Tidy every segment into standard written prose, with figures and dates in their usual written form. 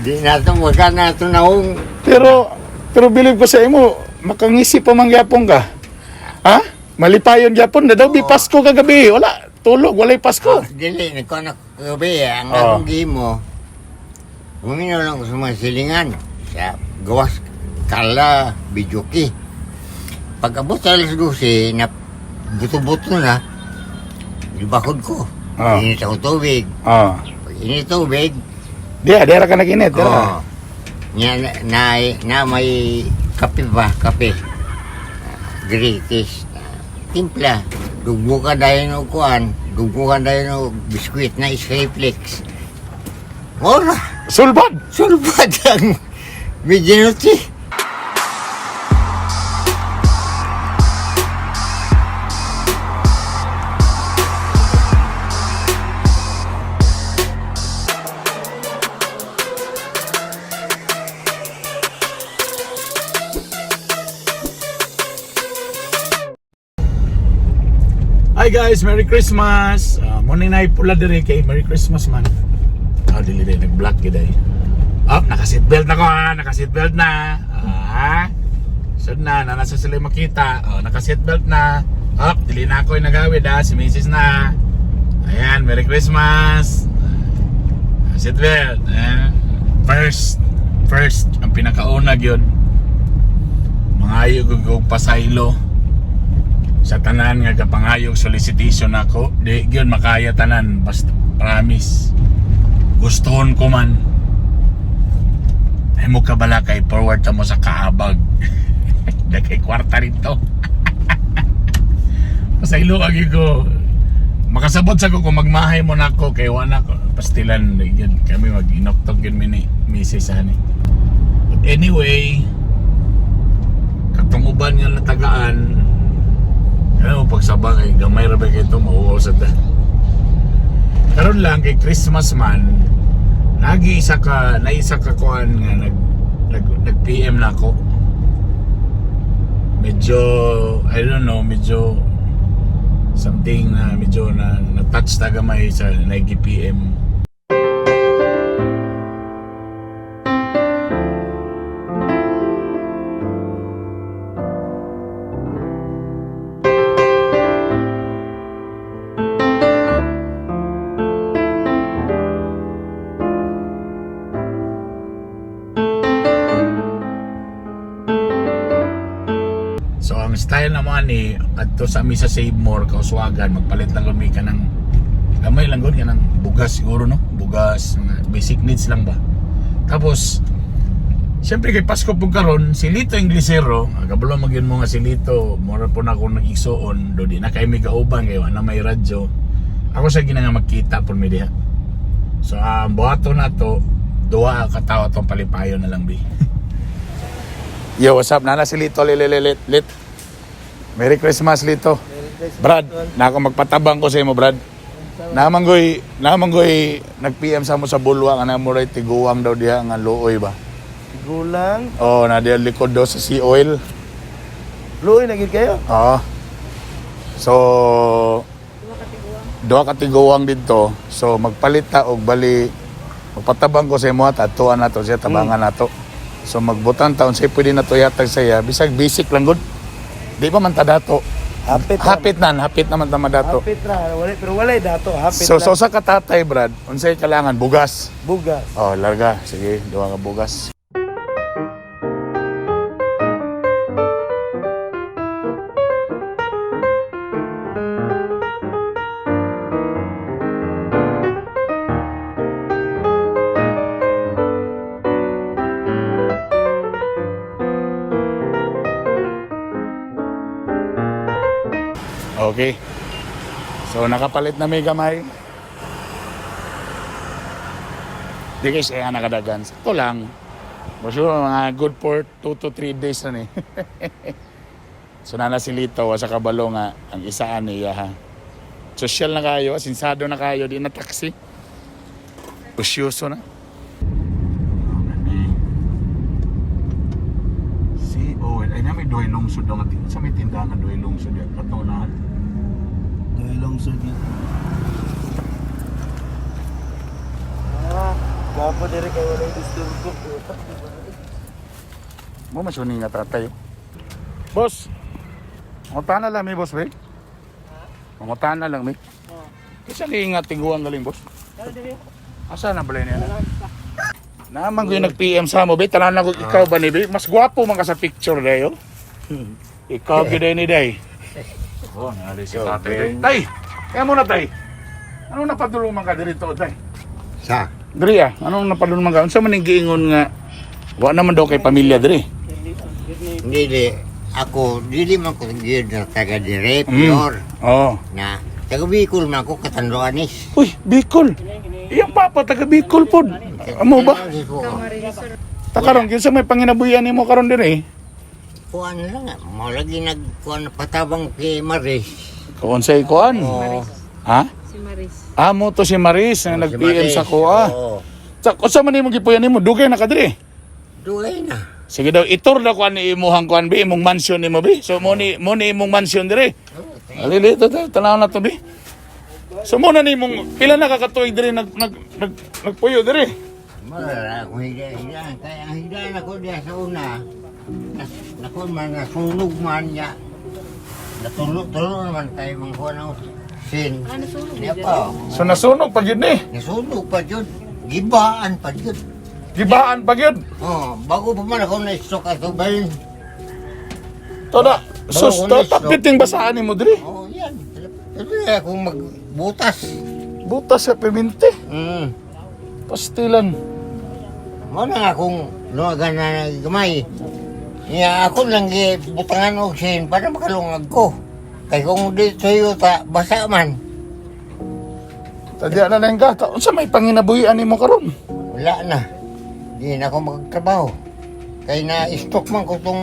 Di na to, wala na to naong. Pero pero bilib ko sa imo, makangisi pa man gyapon ka. Ha? Malipayon gyapon na daw bi Pasko kagabi. Wala, tulog, walay Pasko. Ah, dili, nagkuha na gabi. Ang akong gimo, huminaw lang ko sa mga silingan. Sa gawas, kala, bijuki. Pag abot sa alas 12, na buto-buto na, ibakod ko. Init ako tubig. Pag init tubig, Diya, diya ra ka naginit, diya. Oo. Nya, na, na may kape ba? Kape. Greatest. Timpla. Dugmo ka dahil og kuan. Dugmo ka dahil og biskuit na Skyflex. Ora! Sulbad. Sulbad ang medianoche. Hi guys, Merry Christmas. Mo ni nay pula diri kay Merry Christmas man. Ah, dili day nag-block gid ay. Up, naka-seatbelt na ko ha, naka-seatbelt na. Ah. Sud na, na nasa sila makita. Oh, naka-seatbelt na. Up, dili na ako yung nagawid ha, si Mrs. na. Ayan, Merry Christmas. Seatbelt. Eh. First, first, ang pinakauna gyud. Mangayo ko og pasaylo sa tanan nga kapangayog solicitation ako, di gyud makaya tanan, basta promise gustohon ko man. Ay mo kabala kay forward ta mo sa kaabag. Dagay kwarta rito. Pasaylo agi ko, makasabot sa ko kung magmahay mo nako kay wala ko pastilan. Di gyud kami mag inoktok gyud mi ni misis ani. But anyway, katong uban nga natagaan, ano mo pagsabang ay gamay ra ba kay ito, mauwaw sa ta. Karon lang kay Christmas man, lagi isa ka na isa ka kuan nga nag nag, nag PM na ako. Medyo, I don't know, medyo something na medyo na na touch ta gamay sa nag PM. So ang style naman ni adto sa mi sa Save More Kauswagan, magpalit lang gud mi kanang gamay lang gud kanang bugas siguro, no, bugas, mga basic needs lang ba. Tapos siyempre kay Pasko pug karon, si Lito Inglesero, kabalo man gyud mo nga si Lito, mura po na akong nag-igsuon do di na kay mi kauban kay wala may radyo. Ako sa gina nga magkita pud mi diha. So ang buhaton nato, duha ka tawo tong palipayon na lang bi. Yo, what's up? Nana si Lito, lilit, lit. Merry Christmas, Lito. Brad, na ako magpatabang ko sa imo, Brad. Namanggoy, namanggoy nag-PM sa mo sa bulwa nga namo ray tiguang daw diha nga luoy ba. Gulang. Oh, na diha likod daw sa sea oil. Luoy na gid kayo. Oo. So duha ka tiguang didto. So magpalit ta og bali magpatabang ko sa imo at atuan nato siya, tabangan nato. So magbutan ta unsay pwede nato ihatag sa iya, bisag basic lang gud. Di pa man ta dato. Hapit. Hapit nan, hapit naman ta madato. Hapit ra. Wala, pero walay dato. Hapit So lang. so sa katatay, Brad, unsay kailangan bugas. Bugas. Oh, larga. Sige, duha ka bugas. Okay. So nakapalit na may gamay. Di kay siya nakadagan. Ito lang. For sure, mga good for 2 to 3 days na ni. So nana si Lito sa kabalo nga ang isaan niya ha. Social na kayo, asinsado na kayo, di na taxi. Usyoso na. Si Owen, ay na may duhay lungsod daw nga sa may tindahan nga duhay lungsod ya katunahan. Duhay lungsod yun. Gwapo diri kay walay disturbo. Mo masuni nga tatay. Boss. Mangutana lang mi, boss, be. Mangutana lang mi. Kasi ni nga tiguan galing, boss. Asa na balay niya? Naman ko yung nag-PM sa mo, be. Tanan na ko ikaw ba ni, be? Mas gwapo man ka sa picture dayo. Ikaw gyud ni day. Oh, nali si tatay. Day. Tay, kaya mo na, tay. Anong napadulong man ka diri to, tay? Sa? Diri ah, anong napadulong man ka? Unsa man ning giingon nga wa naman daw kay pamilya diri? Dili. Ako, dili man ko gyud na taga dire, pure. Oh. Na, taga Bicol man ako, Katanduanes. Uy, Bicol. Iyang papa taga Bicol pod. Amo ba? Ta karon kinsa may panginabuhian nimo karon diri? Kuan lang, ah. Mo lagi nagkuan patabang kay Maris. Kuan say kuan. Oo. Ha? Si Maris. Amo to si Maris nga Si nag-PM Maris, sa kuha. oo. Sa unsa man imong gipuyan nimo dugay na ka diri? Dugay na. Sige daw itur na kuan ni imuhang kuan bi imong mansion nimo bi. So mo ni imong mansion diri. Ali dito tanaw na to bi. So mo na nimong pila na ka katuig diri nag nag, nag nagpuyo diri. Mara ako higdaan. Kaya ang higdaan ako diya sa una, naku man, nasunog man niya. Natulo-tulo naman tayo mga kuan ang sin. Ah, nasunog Niya dyan. pa. So nasunog pa gyud ni. Nasunog pa yun. Gibaan pa yun. Gibaan pa gyud. Oh, bago pa man ako na-stroke ato ba yun? Toda, sus, Bago to, ko na-stroke. tapiting basaan nimo diri. Oh, yan. Ito na akong magbutas. Butas sa piminti. Pastilan. Mo na nga akong lumagan na gamay. Niya ako lang gibutangan og sin para makalungag ko. Kay kung di tuyo ta, basa man. Tadya na lang ka. Unsa may panginabuhian nimo karon? Wala na. Di na ako magtrabaho. Kay na-stroke man ko tong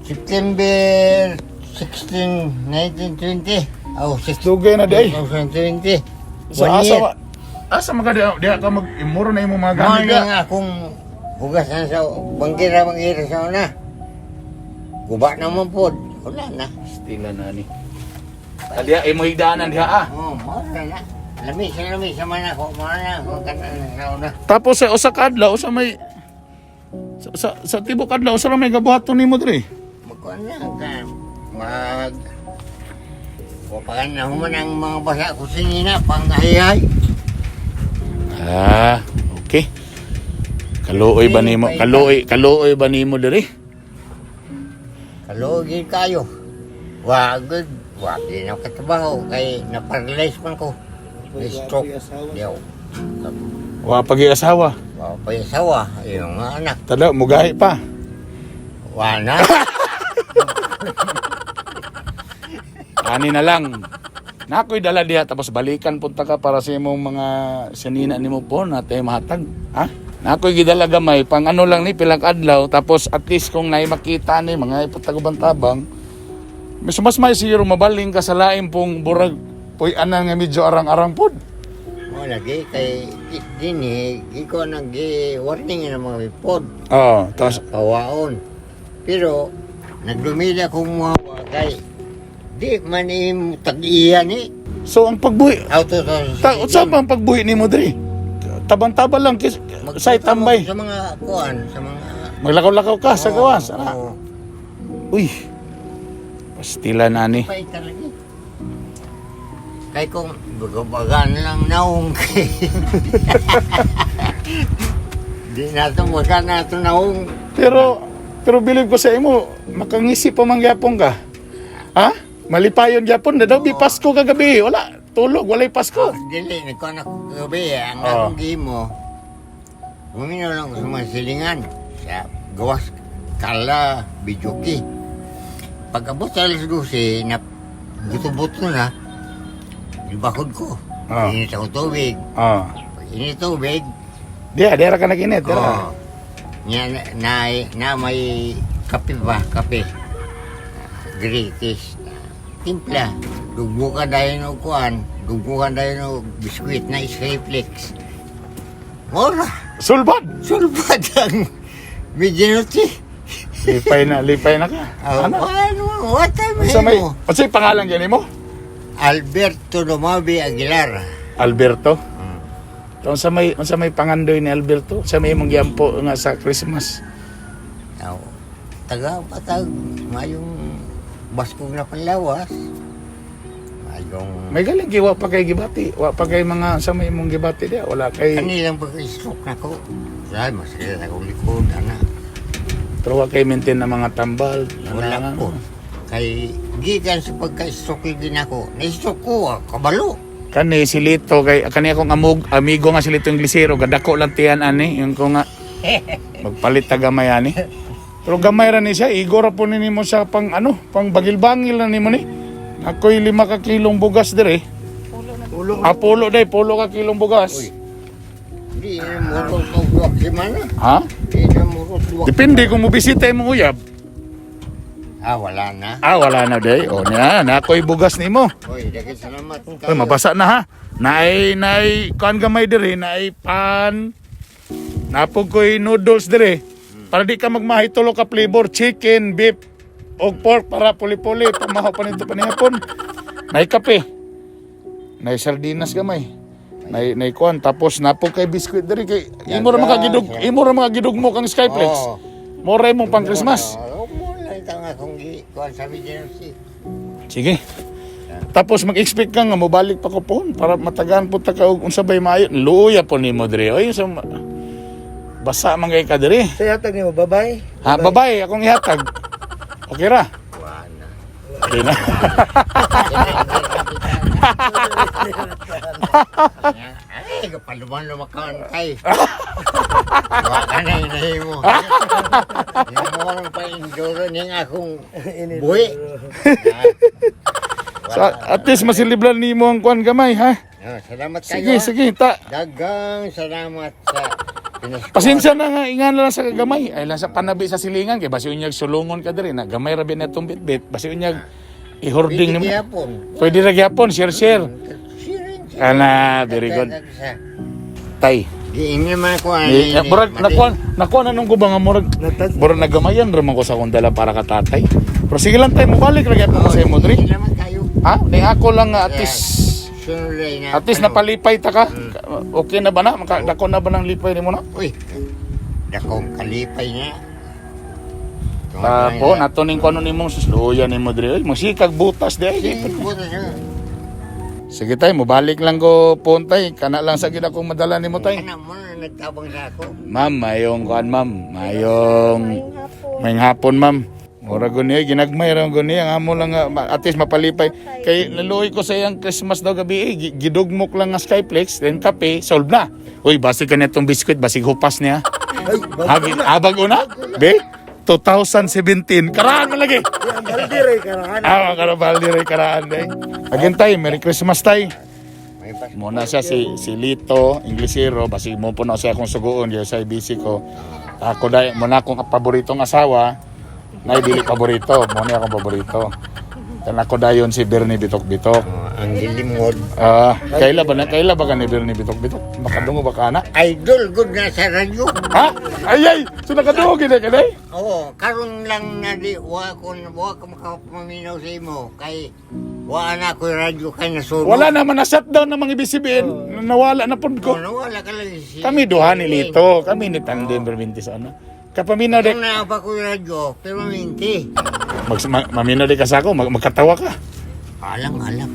September 16, 1920. Oh, 16, Dugay na di ay. 2020. Sa One asa year. wa asa man ka diha, diha ka mag imuro na imong mga Mao gamit na diha. nga akong hugasan sa banggira-banggira sa una. Guba naman po. Wala na. Pastilan na ni. Tadya imo higdaanan diha ah. Oh, mao na na. Lami sa lami sa man ako. Mao na ako kanan sa una. Tapos sa usa ka adlaw usa may sa tibok adlaw usa ra may gabuhaton nimo diri. Magkuan na ka. Mag... Kupakan na human ang mga basa ko sinina pang ahihay. Ah, okay. Kaluoy ba nimo? Kaluoy, kaluoy ba nimo diri? Kalugi kayo. Wa good. Wa di na katrabaho kay na-paralyze man ko. Na-stroke. Diyaw. Wa pagi asawa. Wa pa yung asawa, yung mga anak. Tada mugahi pa. Wa na. Ani na lang. Nakoy dala diha tapos balikan punta ka para sa imong mga sinina nimo po na tayo mahatag. Ha? Nakoy gidala gamay pang ano lang ni pilang adlaw tapos at least kung naay makita ni mga ipatagubang tabang mas mas may siguro mabaling ka sa lain pong burag puy anan nga medyo arang-arang pod. Mo lagi kay dinhi iko nang gi warning ng mga pod Oo, tapos kawaon. Pero nagdumila kong mga kay di man im tag-iya ni so ang pagbuhi auto sa ta unsa ba ang pagbuhi nimo diri? Tabang-taba lang kis say tambay. Sa mga kuan, sa mga Maglakaw-lakaw ka sa gawas. Ana. Oo. Uy. Pastila na ni. Pay talaga. Kay kung bagabagan lang naong kay. Di na ito, wala na ito naong. Pero pero bilib ko sa imo, makangisi pa man gyapon ka. Ha? Malipayon gyapon na daw bi Pasko kagabi. Wala, tulog, walay Pasko. Dili, nagkuhan ako gabi. Ang Oo. akong gimo, huminaw lang ko sa mga silingan. Sa gawas, kala, bijuki. Pag abot sa alas 12, na buto-buto na, ibakod ko. Oo. Init ako tubig. Ah. Pag init tubig, Diya, diya ra ka naginit, diya. Oo. Nya na, na, na may kape ba? Kape. Greatest. Timpla. Dugmukan dahil og kuan. Dugmukan dahil og biskuit na Skyflex. Mora. Sulbad. Sulbad ang medianoche. Lipay na ka. Oh, Ano? ano? What time Unsa may mo? unsay pangalan gyud nimo? Alberto Domabi Aguilar. Alberto. Unsa may pangandoy ni Alberto? Sa may imong giampo nga sa Christmas. Aw, taga patag mayong baskog na panlawas. Mayong May galing kay wa pa kay gibati. Wa pa kay mga sa may imong gibati diya. Wala kay kanilang pagka-stroke na ko. Dahil masakit akong likod, ana. pero wa kay maintain na mga tambal. Wala po. Kay gikan sa pagka-stroke lagi nako. Na-stroke ko, kabalo. Kani si Lito kay kani akong amigo nga si Lito Inglesero gadako lang tiyan ani yung ko nga magpalit ta gamay ani. Pero gamay ra ni siya, igor ra po ni nimo siya pang ano, pang bagil-bangil na nimo ni. Ako'y 5 ka kilong bugas dire. Ulo. Ah, pulo day, pulo ka kilong bugas. Uy. Di na murot og duwak si mana. Ha? Di na murot duwak. Depende kung mobisita imong uyab. Ah, wala na. Ah, wala na day. O na, na ako'y bugas nimo. Uy, daghan salamat. Uy, mabasa na ha. Naay, naay, kuan gamay dire, naay pan. Napog ko'y noodles dire. Para di ka magmahi tulo ka flavor, chicken, beef, og pork para puli-puli. Pamahaw pa nito panihapon. Naay kape. Naay sardinas gamay. Naay kuan. Tapos napog kay biskuit dire. Kay, imo ra makagidug, imo ra makagidug mo kang Skyplex. Oo. Moray mong pang Christmas. Oo, mo lang itang akong gi kuan sabi niya si. Sige. Tapos mag-expect ka nga mobalik pa ko pohon para matagaan po ta ka og unsa bay maayo. Luya po nimo dire. Oy, sa basa man kay ka dire. Sa yatag nimo, babay. Ha, babay akong ihatag. Okay ra. Wala na. Okay na. Ay, kapaluman lumakan kay. Wa ka na inay mo. Yung mo ang pa-enduro niyang akong buhi. So, at least masiliblan nimo ang kuan gamay ha. Ah, salamat kayo. Sige, ah. sige, ta. Dagang salamat sa Pinas. Pasensya na nga ingan lang sa kagamay. Ay lang sa panabi sa silingan kay basi unyag sulungon ka dire na gamay ra na itong bitbit. Basi unyag i-hoarding nimo. Pwede. Pwede ra gyapon, share share. Sharing. Ana, very good. Tay. Giingin man ako Eh, ani. murag nakuha nakuha na nung ko ba nga murag Natas- murag nagamayan ra man ko sa akong dala para ka tatay. Pero sige lang tay, mobalik ra gyapon ko sa imo diri. Salamat kayo. Ha? Ning ako lang nga at least Sunod na. at least napalipay ta ka. Okay na ba na? Maka, dako na ba ng lipay nimo na? Uy. Dakong kalipay na. Ah, po, nato ning kuno nimong susluya nimo diri. Oy, masikag butas di ay. Sige, butas siya. Sige tay, mobalik lang ko po tay. Kana lang sa gid akong madala nimo tay. Kana mo na nagtabang sa ako. Ma'am, mayong kuan ma'am, mayong mayong hapon ma'am. Mura guni, ginagmay ra guni ang amo lang nga, at least mapalipay. Kay naluoy ko sa iyang Christmas daw gabi eh, gidugmok lang nga Skyplex, then kape, solve na. Uy, basig ka nitong biscuit, basig hupas niya. Ay, bago Hagi, abag una? Be, 2017. Karaan man lagi. Ang balde ray karahan. Ah, karabal di ray karaan day. Again tay, Merry Christmas tay. May pas. Muna siya si si Lito, Inglesero, basig mo po na siya akong suguon diya sa IBC ko. Ako dai muna akong paboritong asawa. Nay dili paborito, mo ni akong paborito. Tan ako dayon si Bernie Bitok Bitok. Oh, ang gilimod. Ah, kaila ba ka ni Bernie Bitok Bitok? Makadungo ba ka na? Idol good na sa radyo. Ha? Ay ay, so nakadungo gid ka day? Oo, karon lang na di wa ko wa ko makapaminaw sa imo kay wa na ko radyo kay nasunog. Wala naman na shutdown ng mga ibig Nawala na pud ko. Oh, nawala ka lang si. Kami duha ni Lito, kami ni Tandem Bermintis ano. Kapaminaw de Kung na pa ko radyo, pero minti. Maminaw de ka sa ako, magkatawa ka. Alang alam.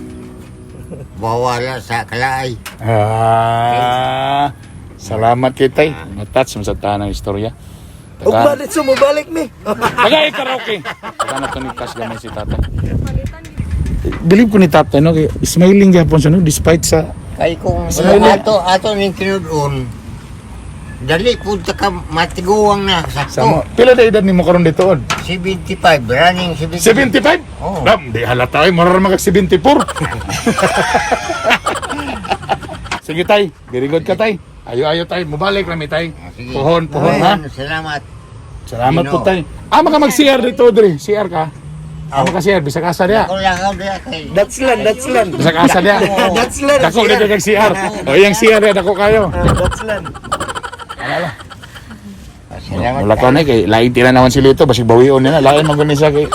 Bawala sa kalaay. Ah, salamat kay tay. Na-touch mo sa tanang istorya. Ug balit sumubalik mi. Tagay karaoke. Taga na to ni Cash gamay si tatay. Believe ko ni tatay no kay smiling gyapon siya no despite sa Kay kung Smiley. ato ato ning tinud-on, dali pud ta ka matiguang na sa mo. sakto. Pila na edad nimo karon dito od? 75, running 75. 75? Oo. Dam, di halata ay mura ra magag 74. Sige tay, very good ka tay. Ayo ayo tay, mobalik rami tay. Ah, sige. Puhon, puhon ha. Ayun, salamat. Salamat po Ginoo. tay. Ah, maka mag-CR dito dre. CR ka. Ah, maka CR bisag asa diya. Ako lang ako diya kay. That's land, that's land. Bisag asa diya. That's land. Dako dito kag CR. O iyang CR ya dako kayo. Ah, that's land. Ah, salamat. Wala ko na kay lain tira naman si Lito basig bawion nila. Lain man guni siya kay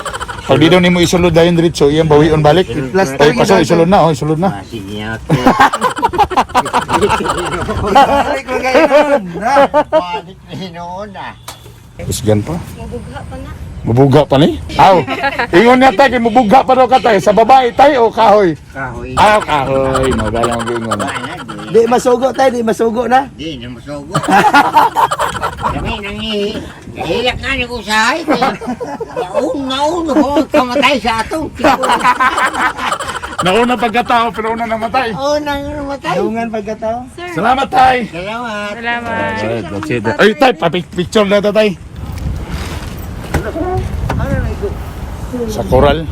Pag di daw nimo isulod dayon diretso, iyang bawion balik. Plaster Ay, paso isulod na, oh, isulod na. Ah, sige ako. Ibalik mo kayo nun. Na. Balik na hinoon ah. Isgan pa. Mabugha pa na. Mubugha pa ni. Aw. Ingon niya tay kay mubugha pa daw ka tay sa babae tay o kahoy. Kahoy. Aw, kahoy. Magalang ang ingon. Wala, di. Di masugo tayo, di masugo na. Di na masugo. Kami nangihi. Nahilak nga ni ko sa hay. Naun, naun ko kamatay sa atong. Nauna pagkatao pero una namatay. Unang namatay. Dungan pagkatao. Sir. Salamat tay. Salamat. Salamat. Alright, that's it. Ay, tay, pa-picture na ta, tay. Ano na ito? Sa coral.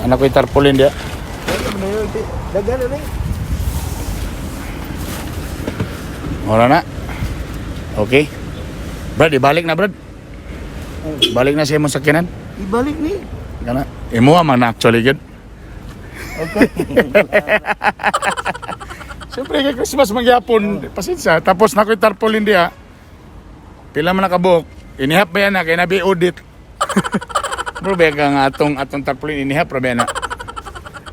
Anak ko yung tarpaulin dia. Ano na yun? Dagan na eh. Wala na. Okay. Brad, ibalik na, Brad. Balik na siya mong sakyanan. Ibalik ni. Kana. Imuha man na actually good. Okay. Siyempre kay Christmas magyapon, pasensya. Tapos na ko yung tarpaulin diha. Pila man nakabuok. Inihap ba yan na kay nabi audit. Bro, ba ka nga atong atong tarpaulin inihap ra ba yan na.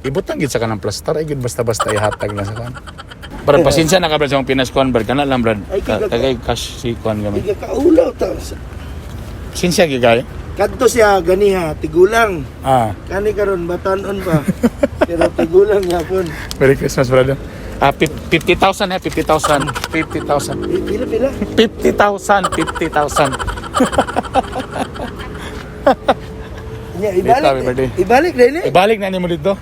Ibutang gid sa kanang plaster ay gid basta-basta ihatag na sa kan. Brad, pasensya na ka brad sa akong pinaskuan brad. Kana lang brad. Ay, Ka, kiga- kagay cash si kuan gamay. Iga kaulaw ta. Pasensya gyud kayo. Kadto siya ganiha, tigulang. Ah. Kani karon batanon pa. Pero tigulang yapon. Merry Christmas, brother. Ah, 50,000 eh, 50,000. 50,000. Eh, pila pila. 50,000, 50,000. Nya Happy ibalik. birthday. Ibalik na ini. Ibalik na nimo dito.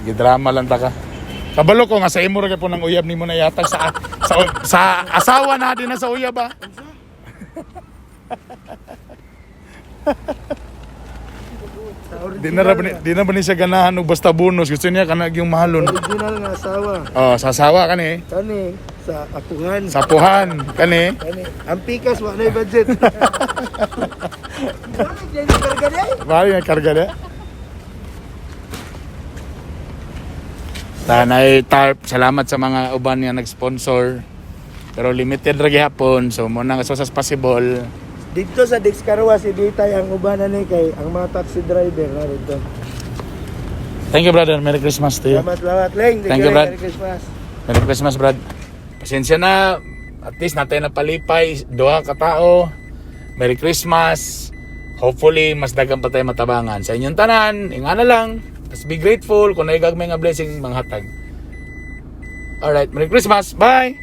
Gidrama lang ta ka. Kabalo ko nga sa imo ra po ng uyab nimo na yatag sa asawa na din na sa uyab ah. Di na ba ni siya ganahan og basta bonus. Gusto niya kanag yung mahalon. Original nga asawa. Oh, sa asawa kani. Kani sa apuhan. Sa puhan kani. Kani ang pikas wa na budget. Ibalik na ini karga niya. Bali na karga na. Tanay tarp, salamat sa mga uban nga nag-sponsor. Pero limited ra gihapon, so mo na as as possible. Dito sa Dixcarwa si Ditay ang uban na ni kay ang mga taxi driver na dito. Thank you, brother. Merry Christmas to you. Salamat salamat Leng. Thank you, Brad. Merry Christmas. Merry Christmas, Brad. Pasensya na. At least natay na palipay. Duha ka tao. Merry Christmas. Hopefully, mas dagan pa tayo matabangan. Sa inyong tanan, ingana lang. Just be grateful. Kung naigag may nga blessing, manghatag. Alright, Merry Christmas. Bye!